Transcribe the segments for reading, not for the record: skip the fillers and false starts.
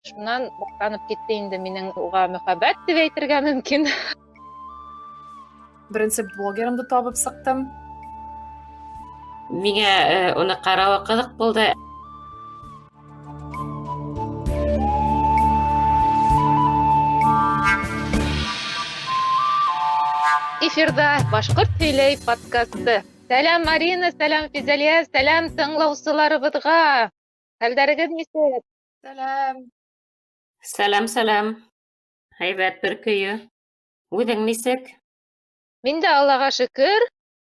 Шунан башланып китте инде минең уға мөхәббәт тип әйтергә мөмкин. Беренсе блогерымды табып сыҡтым. Миңә уны ҡарауы ҡыҙыҡ булды. Эфирҙа Башҡорт һөйләй подкасты. Сәләм, Марина, сәләм, Физәлиә, сәләм тыңлаусыларыбыҙға. Хәлдәрегеҙ нисек? Сәләм. Сәләм, сәләм. Һәйбәт бер көйө. Үҙең нисек? Мин дә Аллаға шөкөр.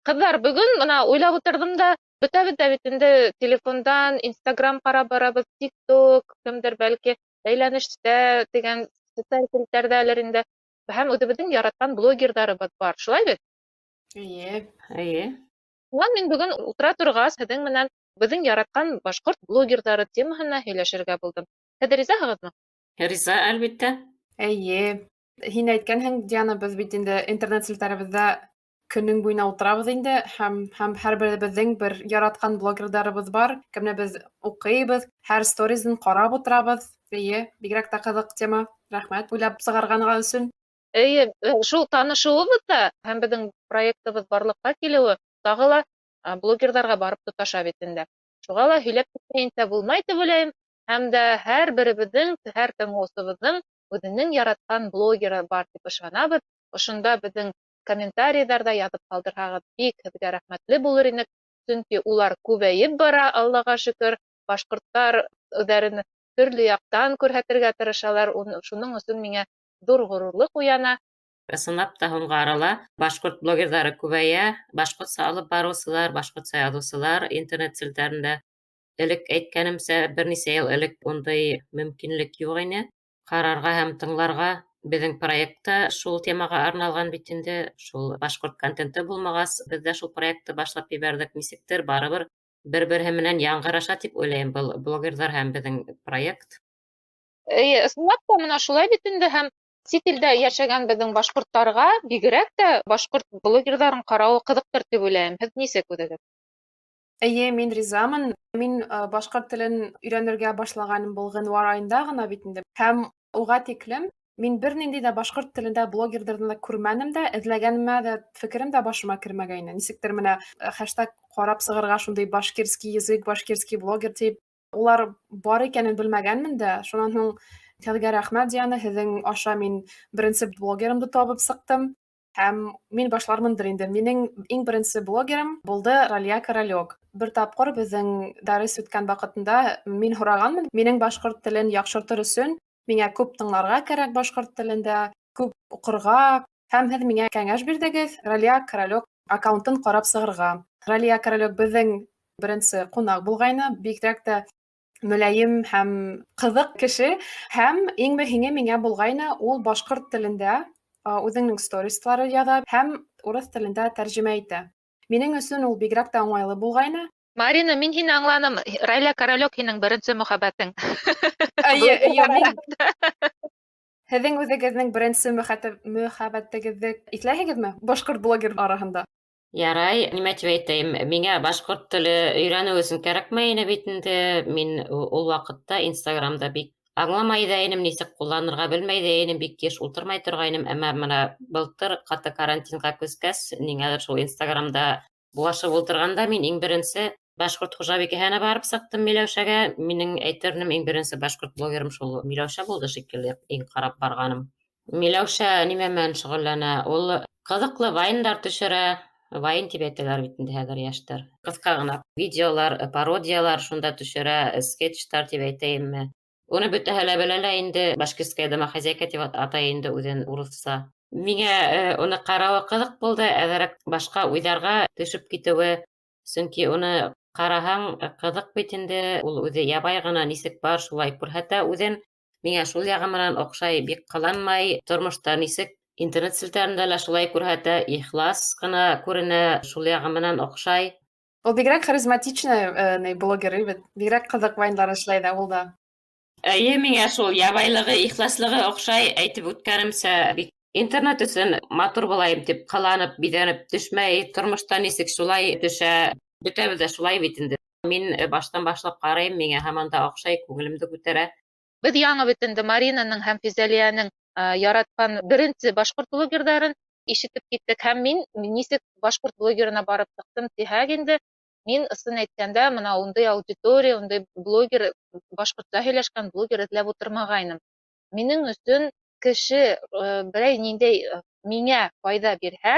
Ҡыҙҙар, бөгөн бына уйлап ултырҙым да, бөтәбеҙ ҙә бит инде телефондан Инстаграм ҡарап барабыҙ, ТикТок, кемдер бәлки бәйләнештә тигән социаль селтәрҙәлер инде. Һәм үҙебеҙҙең яратҡан блогерҙарыбыҙ бар, шулай бит? Эйе. Эйе. Шунан мин бөгөн ултыра торғас, һеҙҙең менән беҙҙең яратҡан башҡорт блогерҙары темаһына һөйләшергә булдым. Һеҙ ризаһығыҙмы? Риза, әлбиттә. Эйе. Һин әйткәнһең, Диана, беҙ бит инде интернет селтәребеҙҙә көнөң буйына ултырабыҙ инде һәм һәр беребеҙҙең бер яратҡан блогерҙарыбыҙ бар, кемне беҙ уҡыйбыҙ, һәр сторизын ҡарап ултырабыҙ. Эйе, бигерәк тә ҡыҙыҡ тема. Рәхмәт уйлап сығарғанға өсөн. Эйе, шул танышыуыбыҙ ҙа һәм беҙҙең проектыбыҙ барлыҡҡа килеүе тағы ла блогерҙарға барып тоташа бит инде. Шуға ла һөйләп китмәйенсә булмай тип уйлайым. Һәм дә һәр беребеҙҙең, һәр тыңлаусыбыҙҙың үҙенең яратҡан блогеры бар тип ышанабыҙ. Ошонда беҙҙең комментарийҙарҙа яҙып ҡалдырһағыҙ, бик һеҙгә рәхмәтле булыр инек. Сөнки улар күбәйеп бара, Аллаға шөкөр. Башҡорттар үҙҙәрен төрлө яҡтан күрһәтергә тырышалар. Шуның өсөн миңә ҙур ғорурлыҡ уяна. Ысынлап та һуңғы арала башҡорт блогерҙары күбәйә, башҡортса алып барыусылар, башҡортса яҙыусылар интернет селтәрендә. Элек әйткәнемсә, бер нисә йыл элек ундай мөмкинлек юҡ ине. Ҡарарға һәм тыңларға беҙҙең проект та шул темаға арналған бит инде. Шул башҡорт контенты булмағас, беҙ ҙә шул проектты башлап ебәрҙек. Нисектер барыбер бер-береһе менән яңғыраша тип уйлайым был блогерҙар һәм беҙҙең проект. Эйе, ысынлап та мына шулай бит инде һәм сит илдә йәшәгән беҙҙең башҡорттарға бигерәк тә башҡорт блогерҙарын ҡарауы ҡыҙыҡтыр тип уйлайым. Һеҙ нисек үҙегеҙ? Эйе, мин ризамын. Мин башҡорт телен өйрәнергә башлағаным был ғинуар айында ғына бит инде. Һәм уға тиклем мин бер ниндәй ҙә башҡорт телендә блогерҙарҙы ла күрмәнем дә, эҙләгәнемә ҙә фекерем дә башыма кермәгәйне. Нисектер менә хэштег ҡарап сығырға шундай башкирский язык, башкирский блогер тип улар бар икәнен белмәгәнмен дә. Шунан һуң һеҙгә рәхмәт, Диана, һеҙҙең аша мин беренсе блогерымды табып сыҡтым. Һәм мин башлармындыр инде. Минең иң беренсе блогерым булды Ралия Королек. Бер тапҡыр беҙҙең дәрес үткән ваҡытында мин һорағанмын, минең башҡорт телен яҡшыртыр өсөн миңә күп тыңларға кәрәк башҡорт телендә, күп уҡырға. Һәм һеҙ миңә кәңәш бирҙегеҙ Ралия Королек аккаунтын ҡарап сығырға. Ралия Королек беҙҙең беренсе ҡунаҡ булғайны, бигерәк тә мөләйем һәм ҡыҙыҡ кеше. Һәм иң мөһиме миңә булғайны, ул башҡорт телендә үҙенең стористары яҙа һәм урыҫ телендә тәржемә итә. Минең өсөн ул бигерәк тә уңайлы булғайны. Марина, мин һине аңланым. Рәйлә Королек һинең беренсе мөхәббәтең. Эйе, эйе, мин Һеҙҙең үҙегеҙҙең беренсе мөхәббәтегеҙҙе иҫләйһегеҙме башҡорт блогер араһында? Ярай, нимә тип әйтәйем, миңә башҡорт теле өйрәнеү өсөн кәрәкмәй ине бит инде. Мин ул ваҡытта Инстаграмда бик аңламай ҙа инем, нисек ҡулланырға белмәй ҙә инем, бик йыш ултырмай торғайным. Әммә бына былтыр ҡаты карантинға күскәс, ниңәлер шул Инстаграмда булашып ултырғанда мин иң беренсе башҡорт хужабикәһенә барып сыҡтым Миләүшәгә. Минең әйтер инем, иң беренсе башҡорт блогерым шул Миләүшә булды шикелле, иң ҡарап барғаным. Миләүшә нимә менән шөғөлләнә? Ул ҡыҙыҡлы вайндар төшөрә. Вайн тип әйтәләр бит инде хәҙер йәштәр. Ҡыҫҡа ғына видеолар, пародиялар шунда төшөрә, скетчтар тип әйтәйемме. Уны бөтәһе лә белә лә инде, башкирская домохозяйка тип атай инде үҙен урыҫса. Миңә уны ҡарауы ҡыҙыҡ булды, әҙерәк башҡа уйҙарға төшөп китеүе, сөнки уны ҡараһаң ҡыҙыҡ бит инде, ул үҙе ябай ғына нисек бар шулай күрһәтә үҙен. Миңә шул яғы менән оҡшай, бик ҡыланмай, тормошта нисек интернет селтәрендә лә шулай күрһәтә, ихлас ҡына күренә, шул яғы менән оҡшай. Ул бигерәк харизматичный блогер бит, бигерәк ҡыҙыҡ вайндар эшләй ҙә ул да. Эйе, миңә шул ябайлығы, ихласлығы оҡшай, әйтеп үткәнемсә, бик интернет өсөн матур булайым тип ҡыланып, биҙәнеп төшмәй, тормошта нисек шулай төшә, бөтәбеҙ ҙә шулай бит инде. Мин баштан башлап ҡарайым, миңә һаман да оҡшай, күңелемде күтәрә. Беҙ яңы бит инде Маринаның һәм Физәлиәнең яратҡан беренсе башҡорт блогерҙарын ишетеп киттек. Һәм мин нисек башҡорт блогерына барып сыҡтым тиһәк инде, мин ысын әйткәндә, мына ундай аудитория, ундай блогер, башҡортса һөйләшкән блогер эҙләп ултырмағайным. Минең өсөн кеше берәй ниндәй миңә файҙа бирһә,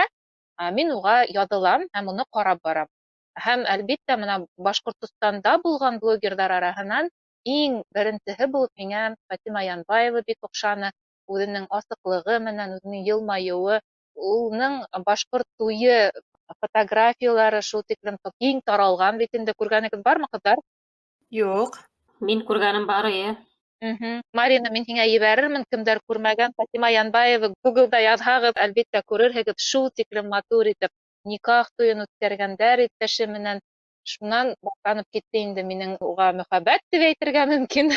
мин уға яҙылам һәм уны ҡарап барам. Һәм, әлбиттә, мына Башҡортостанда булған блогерҙар араһынан иң беренсеһе булып миңә Фатима Янбаева бик оҡшаны. Үҙенең асыҡлығы менән, үҙенең йылмайыуы, уның башҡорт туйы фотографиялары шул тиклем киң таралған бит инде. Күргәнегеҙ бармы, ҡыҙҙар? Юҡ. Мин күргәнем бар, эйе. Марина, мин һиңә ебәрермен, кемдәр күрмәгән. Фатима Янбаева Гуглда яҙһағыҙ, әлбиттә, күрерһегеҙ. Шул тиклем матур итеп никах туйын үткәргәндәр иптәше менән. Шунан башланып китте инде минең уға мөхәббәт тип әйтергә мөмкин.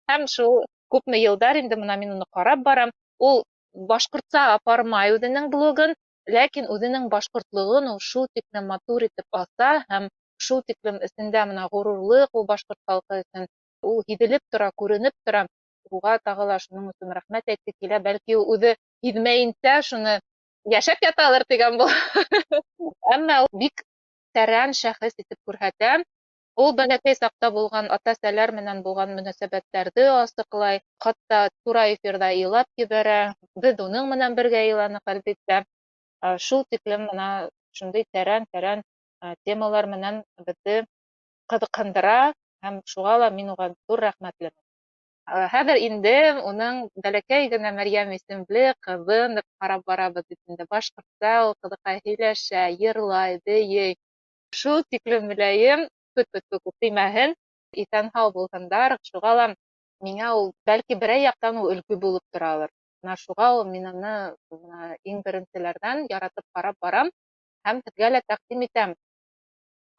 Һәм шул күпме йылдар инде мына мин уны ҡарап барам. Ул башҡортса апармай үҙенең блогын, ләкин үҙенең башҡортлоғон ул шул тиклем матур итеп аса һәм шул тиклем эсендә мына ғорурлыҡ ул башҡорт халҡы өсөн ул һиҙелеп тора, күренеп тора. Уға тағы ла шуның өсөн рәхмәт әйтке килә. Бәлки ул үҙе һиҙмәйенсә шуны йәшәп яталыр тигән был. Әммә ул бик тәрән шәхес итеп күрһәтә. Ул бәләкәй саҡта булған ата-әсәләр менән булған мөнәсәбәттәрҙе асыҡлай, хатта тура эфирҙа илап ебәрә. Беҙ уның менән бергә иланыҡ, әлбиттә. Шул тиклем мына шундай тәрән-тәрән темалар менән беҙҙе ҡыҙыҡһындыра һәм шуға ла мин уға ҙур рәхмәтлемен. Хәҙер инде уның бәләкәй генә Мәрйәм исемле ҡыҙын ҡарап барабыҙ бит инде. Башҡортса ул ҡыҙыҡай һөйләшә, йырлай, бейей. Шул тиклем мөләйем, тфү-тфү-тфү, теймәһен, иҫән-һау булһындар. Шуға ла миңә ул бәлки берәй яҡтан ул өлгө булып торалыр. Мына шуға ул мин уны мына иң беренселәрҙән яратып ҡарап барам һәм һеҙгә лә тәҡдим итәм.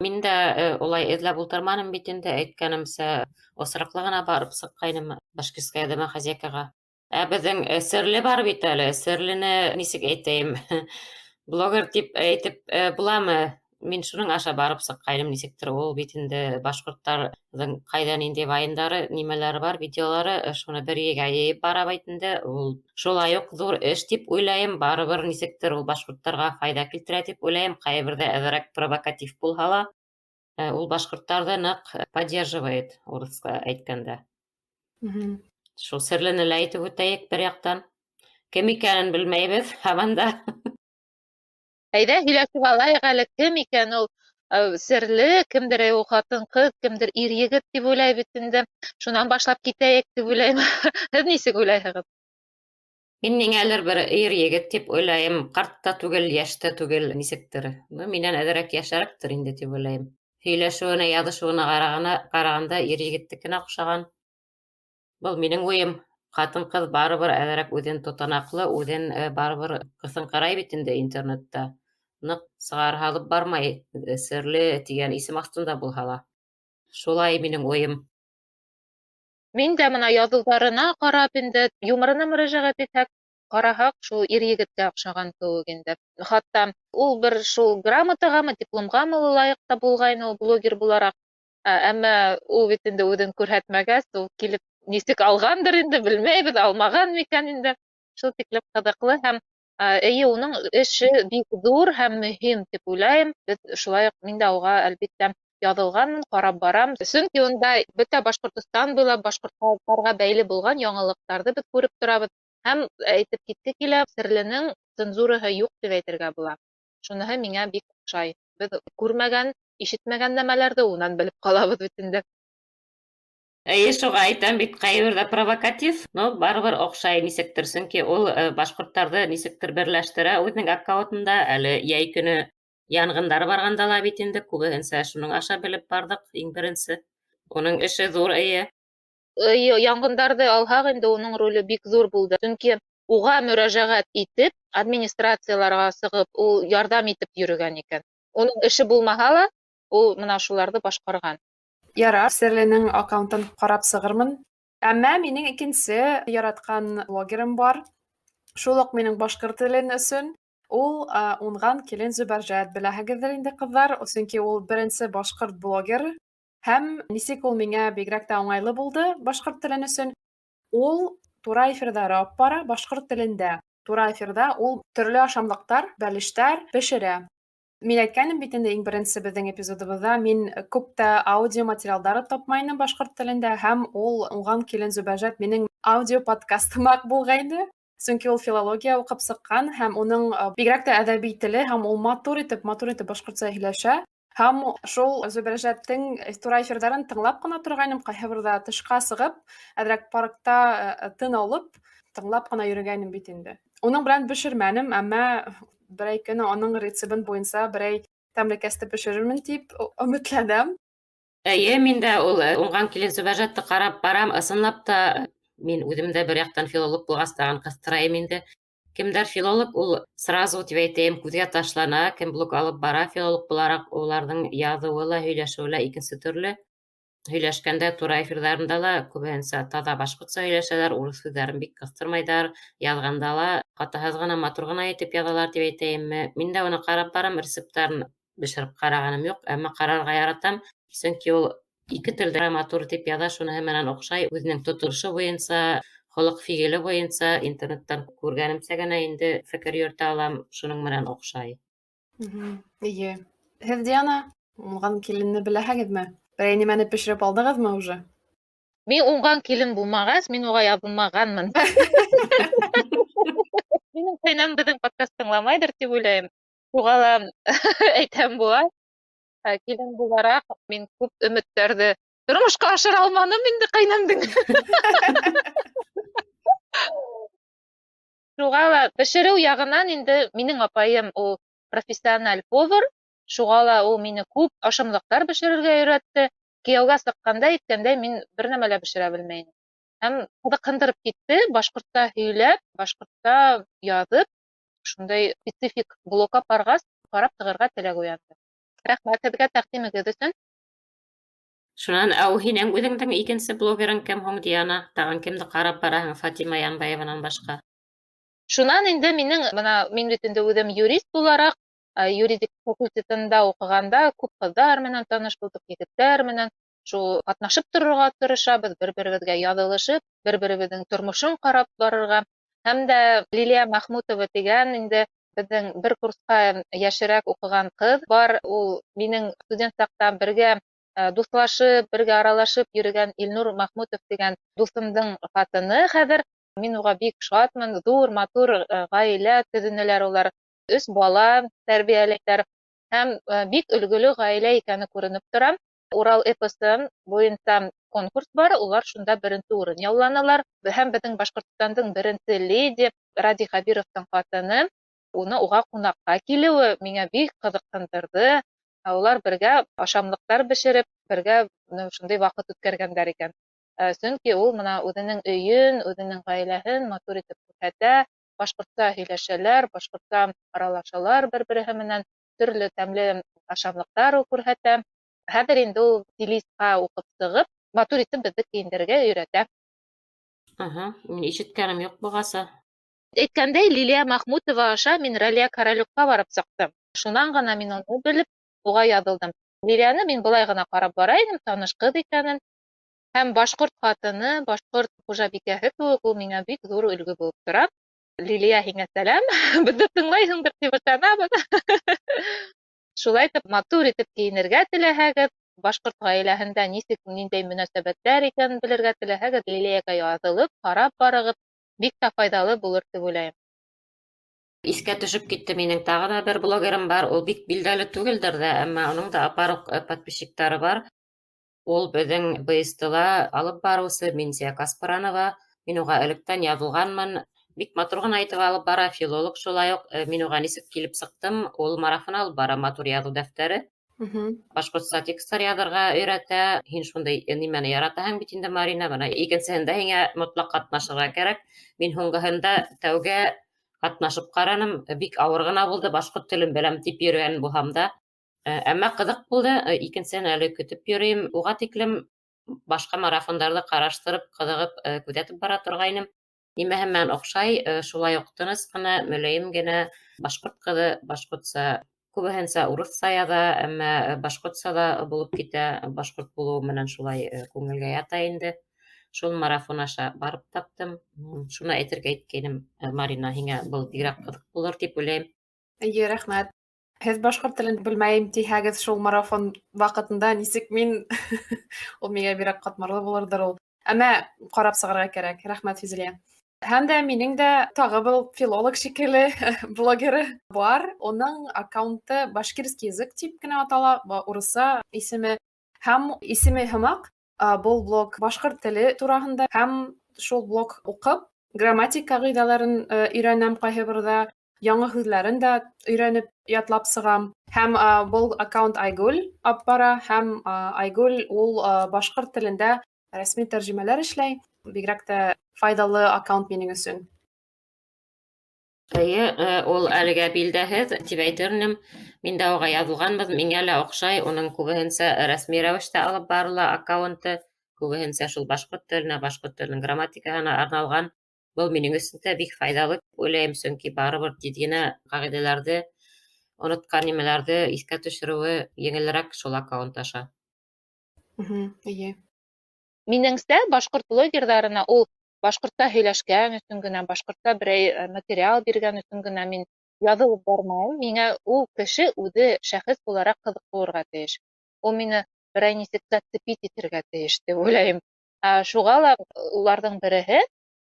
Мин дә улай эҙләп ултырманым бит инде, әйткәнемсә, осраҡлы ғына барып сыҡҡайным Башкирская домохозяйкаға. Ә беҙҙең Серле бар бит әле. Серлене нисек әйтәйем? Блогер тип әйтеп буламы? Мин шуның аша барып сыҡҡайным нисектер. Ул бит инде башҡорттарҙың ҡайҙа ниндәй вайндары, нимәләре бар, видеолары, шуны бер ергә йыйып бара бит инде. Ул шулай уҡ ҙур эш тип уйлайым. Барыбер нисектер ул башҡорттарға файҙа килтерә тип уйлайым. Ҡайһы берҙә әҙерәк провокатив булһа ла, ул башҡорттарҙы ныҡ поддерживает, урыҫса әйткәндә. Шул Серлене лә әйтеп үтәйек бер яҡтан. Кем икәнен белмәйбеҙ һаман да. Әйҙә һөйләшеп алайыҡ әле, кем икән ул Серле, кемдер ул ҡатын-ҡыҙ, кемдер ир-егет тип уйлай бит инде. Шунан башлап китәйек тип уйлайым. Һеҙ нисек уйлайһығыҙ? Мин ниңәлер бер ир-егет тип уйлайым. Ҡарт та түгел, йәш тә түгел, нисектер. Ну, минән әҙерәк йәшерәктер инде тип уйлайым. Һөйләшеүенә, яҙышыуына ҡарағанда ир-егеттекенә оҡшаған. Был минең уйым. Ҡатын-ҡыҙ барыбер әҙерәк үҙен тотанаҡлы, үҙен барыбер ҡыҫынҡырай бит инде интернетта. Ныҡ сығар һалып бармай, Серле тигән исем аҫтында булһа ла. Шулай минең уйым. Мин дә мына яҙыуҙарына ҡарап инде, юморына мөрәжәғәт итһәк, ҡараһаҡ, шул ир-егеткә оҡшаған кеүек инде. Хатта ул бер шул грамотағамы, дипломғамы лайыҡ та булғайны ул блогер булараҡ. Әммә ул бит инде үҙен күрһәтмәгәс, ул килеп нисек алғандыр инде, белмәйбеҙ, алмаған микән инде. Шул тиклем ҡыҙыҡлы һәм эйе, уның эше бик ҙур һәм мөһим тип уйлайым. Беҙ шулай уҡ мин дә уға әлбиттә яҙылғанмын, ҡарап барам. Сөнки унда бөтә Башҡортостан буйлап башҡорттарға бәйле булған яңылыҡтарҙы беҙ күреп торабыҙ. Һәм әйтеп китке килә, Серленең цензураһы юҡ тип әйтергә була. Шуныһы миңә бик оҡшай. Беҙ күрмәгән, ишетмәгән нәмәләрҙе унан белеп ҡалабыҙ бит инде. Эйе, шуға әйтәм бит, ҡайһы провокатив, но барыбер оҡшай нисектер, сөнки ул башҡорттарҙы нисектер берләштерә үҙенең аккаунтында. Әле йәй көнө янғындар барғанда ла бит инде күбеһенсә шуның аша белеп барҙыҡ иң беренсе. Уның эше ҙур, эйе. Эйе, янғындарҙы алһаҡ инде, уның роле бик ҙур булды. Сөнки уға мөрәжәғәт итеп, администрацияларға сығып, ул ярҙам итеп йөрөгән икән. Уның эше булмаһа ла, ул мына шуларҙы башҡарған. Ярар, Серленең аккаунтын ҡарап сығырмын. Әммә минең икенсе яратҡан блогерым бар. Шул уҡ минең башҡорт телен өсөн. Ул уңған килен Зөбәржәт, беләһегеҙҙер инде, ҡыҙҙар, сөнки ул беренсе башҡорт блогер. Һәм нисек ул миңә бигерәк тә уңайлы булды башҡорт телен өсөн. Ул тура эфирҙары алып бара башҡорт телендә. Тура эфирҙа ул төрлө ашамлыҡтар, бәлештәр бешерә. Мин әйткәнем бит инде иң беренсе беҙҙең эпизодыбыҙҙа, мин күп тә аудио материалдары тапмайным башҡорт телендә, һәм ул Уңған килен Зөбәржәт минең аудио подкастыма булғайны. Сөнки ул филология уҡып сыҡҡан һәм уның бигерәк тә әҙәби теле, һәм ул матур итеп, матур итеп башҡортса һөйләшә. Һәм шул Зөбәржәттең тура эфирҙарын тыңлап ҡына торғайным, ҡайһы берҙә тышҡа сығып, әҙерәк паркта тын алып, тыңлап ҡына йөрөгәйнем бит инде. Уның белән бешермәнем, әммә берәй көн уның рецебын буйынса берәй тәмлекәсте бешерермен тип өмөтләнәм. Эйе, мин дә ул Уңған килен Зөбәржәтте ҡарап барам. Ысынлап та, мин үҙем дә бер яҡтан филолог булғас тағын ҡыҫтырайым инде. Кемдәр филолог, ул сразу тип әйтәйем, күҙгә ташлана. Кем блог алып бара филолог булараҡ, уларҙың яҙыуы ла, һөйләшеүе лә икенсе төрлө. Һөйләшкәндә тура эфирҙарында ла күбеһенсә таҙа башҡортса һөйләшәләр, урыҫ һүҙҙәрен бик ҡыҫтырмайҙар, яҙғанда ла хатаһыҙ ғына, матур ғына итеп яҙалар тип әйтәйемме. Мин дә уны ҡарап барам, рецепттарын бешереп ҡарағаным юҡ, әммә ҡарарға яратам, сөнки ул ике телдә матур тип яҙа, шуныһы менән оҡшай, үҙенең тотошо буйынса, холоҡ фиғеле буйынса, интернеттан күргәнемсә генә инде фекер йөрөтә алам, шуның менән оҡшай. Эйе. Һеҙ, Диана, Уңған киленне беләһегеҙме? Берәй нимәне бешереп алдығыҙмы уже? Мин уңған килен булмағас, мин уға яҙылмағанмын. Минең ҡәйнәм беҙҙең подкаст тыңламайҙыр тип уйлайым. Шуға ла әйтәм була. Килен булараҡ мин күп өмөттәрҙе тормошҡа ашыра алманым инде ҡәйнәмдең. Шуға ла бешереү яғынан инде минең апайым ул профессиональ повар, шуға ла ул мине күп ашамлыҡтар бешерергә өйрәтте. Кейәүгә сыҡҡанда әйткәндәй, мин бер нәмә лә бешерә белмәй инем. Һәм ҡыҙыҡһындырып китте, башҡортса һөйләп, башҡортса яҙып, шундай специфик блокка барғас, ҡарап сығырға теләк уянды. Рәхмәт һеҙгә тәҡдимегеҙ өсөн. Шунан, ә һинең үҙеңдең икенсе блогерың кем һуң, Диана? Тағын кемде ҡарап бараһың Фатима Янбаеванан башҡа? Шунан инде минең, бына мин бит инде үҙем юрист булараҡ, юридик факультетында уҡығанда күп ҡыҙҙар менән таныш булдыҡ, егеттәр менән. Шул ҡатнашып торорға тырышабыҙ, бер-беребеҙгә яҙылышып, бер-беребеҙҙең тормошон ҡарап барырға. Һәм дә Лилиә Мәхмүтова тигән инде беҙҙең бер курсҡа йәшерәк уҡыған ҡыҙ бар. Ул минең студент саҡта бергә дуҫлашып, бергә аралашып йөрөгән Илнур Мәхмүтов тигән дуҫымдың ҡатыны хәҙер. Мин уға бик шатмын. Ҙур, матур ғаилә төҙөнөләр улар. 3 бала тәрбиәләйҙәр. Һәм бик өлгөлө ғаилә икәне күренеп тора. Урал эпосы буйынса конкурс бар, улар шунда беренсе урын яуланылар. Һәм беҙҙең Башҡортостандың беренсе леди Радий Хәбировтың ҡатыны уны уға ҡунаҡҡа килеүе миңә бик ҡыҙыҡһындырҙы. Улар бергә ашамлыҡтар бешереп, бергә шундай ваҡыт үткәргәндәр икән. Сөнки ул бына үҙенең өйөн, үҙенең ғаиләһен матур итеп күрһәтә, башҡортса һөйләшәләр, башҡортса аралашалар бер-береһе менән, төрлө тәмле ашамлыҡтар ул күрһәтә. Хәҙер инде ул стилистҡа уҡып сығып, матур итеп беҙҙе кейендерергә өйрәтә. Мин ишеткәнем юҡ буғаса. Әйткәндәй, Лилиә Мәхмүтова аша мин Рәлиә Королюкка барып сыҡтым. Шунан ғына мин уны белеп, уға яҙылдым. Лилиәне мин былай ғына ҡарап бара инем, таныш ҡыҙ икәнен. Һәм башҡорт ҡатыны, башҡорт хужабикәһе кеүек ул миңә бик ҙур өлгө булып тора. Лилиә, һиңә сәләм. Беҙҙе тыңлайһыңдыр тип ышанабыҙ. Шулай итеп, матур итеп кейенергә теләһәгеҙ, башҡорт ғаиләһендә нисек, ниндәй мөнәсәбәттәр икәнен белергә теләһәгеҙ, Лилиәгә яҙылып, ҡарап барығыҙ, бик тә файҙалы булыр тип уйлайым. Иҫкә төшөп китте, минең тағы ла бер блогерым бар, ул бик билдәле түгелдер ҙә, әммә уның да апаруҡ подписчиктары бар. Ул беҙҙең Б С Т-ла алып барыусы Минзия Каспаранова. Мин уға электән яҙылғанмын. Бик матур ғына итеп алып бара, филолог шулай уҡ. Мин уға нисек килеп сыҡтым, ул марафон алып бара, матур яҙыу дәфтәре. Башҡортса тексттар яҙырға өйрәтә. Һин шундай нимәне яратаһың бит инде, Марина. Бына икенсеһендә һиңә мотлаҡ ҡатнашырға кәрәк. Мин һуңғыһында тәүгә ҡатнашып ҡараным, бик ауыр ғына булды, башҡорт телен беләм тип йөрөгән булһам да. Әммә ҡыҙыҡ булды. Икенсеһен әле көтөп йөрөйөм. Уға тиклем башҡа марафондарҙы ҡараштырып, ҡыҙығып, күҙәтеп бара торғайным. Нимәһе менән оҡшай, шулай уҡ тыныс ҡына, мөләйем генә башҡорт ҡыҙы башҡортса Күбеһенсә урыҫса яҙа, әммә башҡортса ла булып китә. Башҡорт булыуы менән шулай күңелгә ята инде. Шул марафон аша барып таптым. Шуны әйтергә иткәйнем, Марина, һиңә был бигерәк ҡыҙыҡ булыр тип уйлайым. Эйе, рәхмәт. Һеҙ башҡорт телен белмәйем тиһәгеҙ, шул марафон ваҡытында нисек мин ул миңә бигерәк ҡатмарлы булырҙыр ул. Әммә ҡарап сығырға кәрәк. Рәхмәт, Физилиә. Һәм дә минең дә тағы был филолог шикелле блогеры бар. Уның аккаунты «Башкирский язык» тип кенә атала, урыҫса исеме. Һәм исеме һымаҡ был блог башҡорт теле тураһында, һәм шул блог уҡып грамматик ҡағиҙәләрен өйрәнәм, ҡайһы берҙә яңы һүҙҙәрен дә өйрәнеп ятлап сығам. Һәм был аккаунт Айгөл алып бара, һәм Айгөл ул башҡорт телендә рәсми тәржемәләр эшләй. Бигерәк тә файҙалы аккаунт минең өсөн. Эйе, ул әлегә билдәһеҙ тип әйтер инем. Мин дә уға яҙылғанбыҙ, миңә лә оҡшай. Уның күбеһенсә рәсми рәүештә алып барыла аккаунты. Күбеһенсә шул башҡорт теленә, башҡорт теленең грамматикаһына арналған. Был минең өсөн дә бик файҙалы тип уйлайым, сөнки барыбер тиҙ генә ҡағиҙәләрҙе, онотҡан нимәләрҙе иҫкә төшөрөүе еңелерәк шул аккаунт аша. Эйе. Минеңсә, башҡорт блогерҙарына ул башҡортса һөйләшкән өсөн генә, башҡортса берәй материал биргән өсөн генә мин яҙылып бармайым. Миңә ул кеше үҙе шәхес булараҡ ҡыҙыҡ булырға тейеш. Ул мине берәй нисек зацепить итергә тейеш тип уйлайым. Шуға ла уларҙың береһе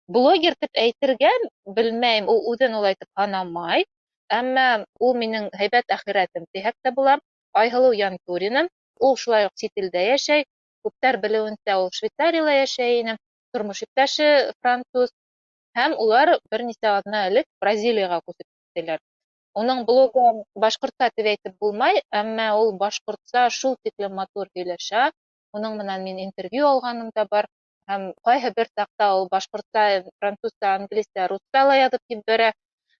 блогер тип әйтергә белмәйем, ул үҙен улай итеп һанамай, әммә ул минең һәйбәт әхирәтем тиһәк тә була. Айһылыу Янтурина. Ул шулай уҡ сит илдә йәшәй. Күптәр белеүенсә, ул Швейцарияла йәшәй ине. Тормош иптәше француз. Һәм улар бер нисә аҙна элек Бразилияға күсеп киттеләр. Уның блогы башҡортса тип әйтеп булмай, әммә ул башҡортса шул тиклем матур һөйләшә. Уның менән мин интервью алғаным да бар. Һәм ҡайһы бер саҡта ул башҡортса, французса, англисса, русса ла яҙып ебәрә.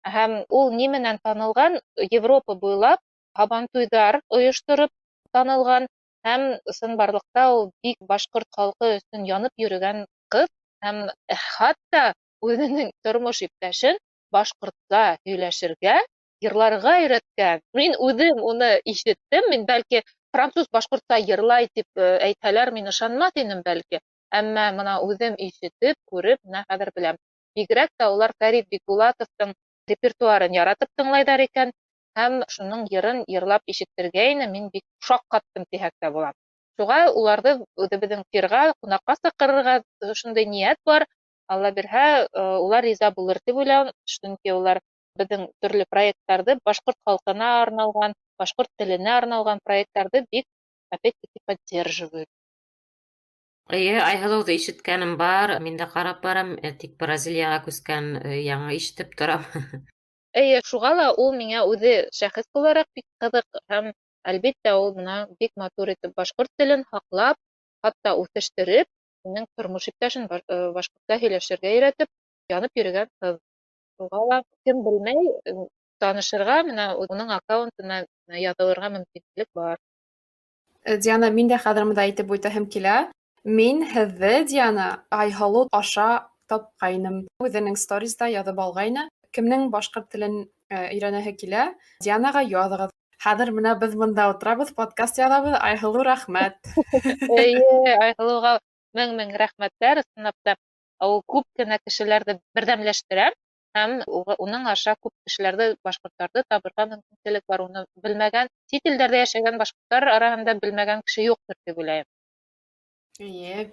Һәм ул ни менән танылған? Европа буйлап һабантуйҙар ойоштороп танылған. Һәм ысынбарлыҡта ул бик башҡорт халҡы өсөн янып йөрөгән ҡыҙ. Һәм хатта үҙенең тормош иптәшен башҡортса һөйләшергә, йырларға өйрәткән. Мин үҙем уны ишеттем. Мин бәлки француз башҡортса йырлай тип әйтһәләр, мин ышанмаҫ инем бәлки. Әммә бына үҙем ишетеп, күреп, бына хәҙер беләм. Бигерәк тә улар Фәрит Бикбулатовтың репертуарын яратып тыңлайҙар икән. Һәм шуның йырын йырлап ишеттергәйне, мин бик шаҡ ҡаттым тиһәк тә була. Шуға уларҙы үҙебеҙҙең эфирға ҡунаҡҡа саҡырырға шундай ниәт бар. Алла бирһә, улар риза булыр тип уйлайым, сөнки улар беҙҙең төрлө проекттарҙы, башҡорт халҡына арналған, башҡорт теленә арналған проекттарҙы бик опять-таки поддерживают. Эйе, Айһылыуҙы ишеткәнем бар, мин дә ҡарап барам, тик Бразилияға күскән яңы ишетеп торам. Эйе, шуға ла ул миңә үҙе шәхес булараҡ бик ҡыҙыҡ, һәм әлбиттә ул бына бик матур итеп башҡорт телен һаҡлап, хатта үҫештереп, минең тормош иптәшен башҡортса һөйләшергә өйрәтеп, янып йөрөгән ҡыҙ. Шуға ла кем белмәй, танышырға, бына уның аккаунтына яҙылырға мөмкинлек бар. Диана, мин дә хәҙер бында әйтеп үтәһем килә. Мин һеҙҙе, Диана, Айһылыу аша тапҡайным. Үҙенең сторизда яҙып алғайны. Кемдең башҡорт телен өйрәнәһе килә, Дианаға яҙығыҙ. Хәҙер бына беҙ бында ултырабыҙ, подкаст яҙабыҙ. Айһылыу, рәхмәт. Эйе, Айһылыуға мең-мең рәхмәттәр. Ысынлап та, ул күп кенә кешеләрҙе берҙәмләштерә һәм уның аша күп кешеләрҙе, башҡорттарҙы табырға мөмкинселек бар. Уны белмәгән, сит илдәрҙә йәшәгән башҡорттар араһында белмәгән кеше юҡтыр тип уйлайым. Эйе.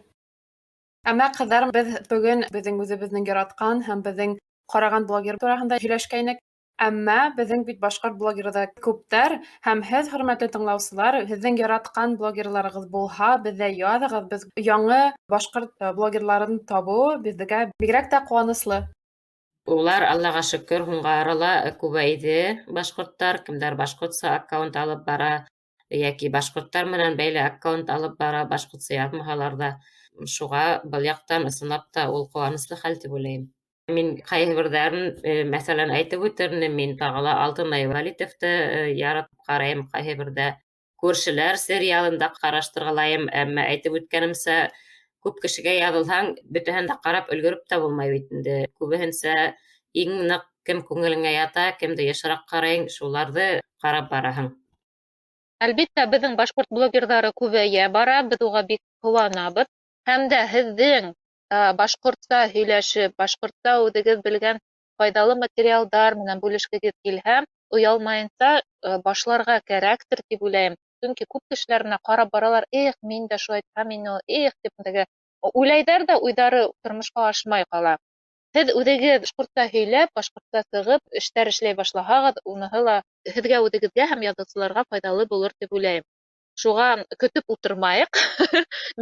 Әммә, ҡыҙҙар, беҙ бөгөн беҙҙең үҙебеҙҙең яратҡан һәм беҙҙең ҡараған блогер тураһында һөйләшкәйнек. Әммә беҙҙең бит башҡорт блогерҙар күптәр, һәм һеҙ, хөрмәтле тыңлаусылар, һеҙҙең яратҡан блогерларығыҙ булһа, беҙҙә яҙығыҙ. Беҙ яңы башҡорт блогерларын табыу беҙгә бигерәк тә ҡыуаныслы. Улар, Аллаға шөкөр, һуңғы арала күбәйҙе башҡорттар, кемдәр башҡортса аккаунт алып бара, йәки башҡорттар менән бәйле аккаунт алып бара, башҡортса яҙмаһалар ҙа. Шуға был яҡтан ысынлап та ул ҡыуаныслы хәл тип уйлайым. Мин ҡайһы берҙәрен, мәҫәлән, әйтеп үтер инем, мин тағы ла Алтынай Вәлитовты яратып ҡарайым, ҡайһы берҙә Күршеләр сериалын да ҡараштырғылайым, әммә әйтеп үткәнемсә, күп кешегә яҙылһаң, бөтәһен дә ҡарап өлгөрөп тә булмай бит инде. Күбеһенсә иң ныҡ Кем күңелеңә ята, кемде йышыраҡ ҡарайың, шуларҙы ҡарап бараһың. Әлбиттә, беҙҙең башҡорт блогерҙары күбәйә бара, беҙ уға бик ҡыуанабыҙ. Һәм дә һеҙҙең башҡортса һөйләшеп, башҡортса үҙегеҙ белгән файҙалы материалдар менән бүлешкегеҙ килһә, оялмайынса башларға кәрәктер тип уйлайым. Сөнки күп кешеләр менә ҡарап баралар, эх, мин дә шулай әйтһәм ине, эх, тип теге уйлайҙар ҙа, уйҙары тормошҡа ашмай ҡала. Һеҙ үҙегеҙ башҡортса һөйләп, башҡортса сығып, эштәр эшләй башлаһағыҙ, уныһы ла һеҙгә үҙегеҙгә һәм яҙыусыларға файҙалы булыр тип уйлайым. Шуға көтөп ултырмайыҡ.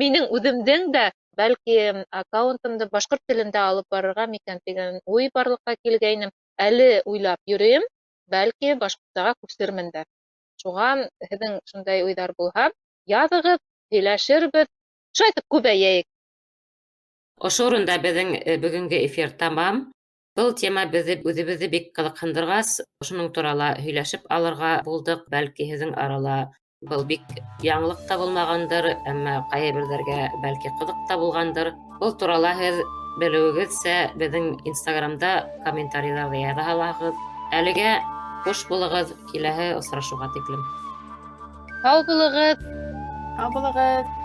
Минең үҙемдең дә бәлки аккаунтымды башҡорт телендә алып барырға микән тигән уй барлыҡҡа килгәйне. Әле уйлап йөрөйөм, бәлки башҡортсаға күсермен дә. Шуға һеҙҙең шундай уйҙар булһа, яҙығыҙ, һөйләшербеҙ. Шулай итеп күбәйәйек. Ошо урында беҙҙең бөгөнгө эфир тамам. Был тема беҙҙе үҙебеҙҙе бик ҡыҙыҡһындырғас, ошоноң турала һөйләшеп алырға булдыҡ. Бәлки һеҙҙең арала был бик яңылыҡ та булмағандыр, әммә ҡайһы берҙәргә бәлки ҡыҙыҡ та булғандыр. Был турала һеҙ белеүегеҙсә беҙҙең Инстаграмда комментарийҙарҙы яҙа алаһығыҙ. Әлегә хуш булығыҙ, киләһе осрашыуға тиклем. Һау булығыҙ. Һау булығыҙ.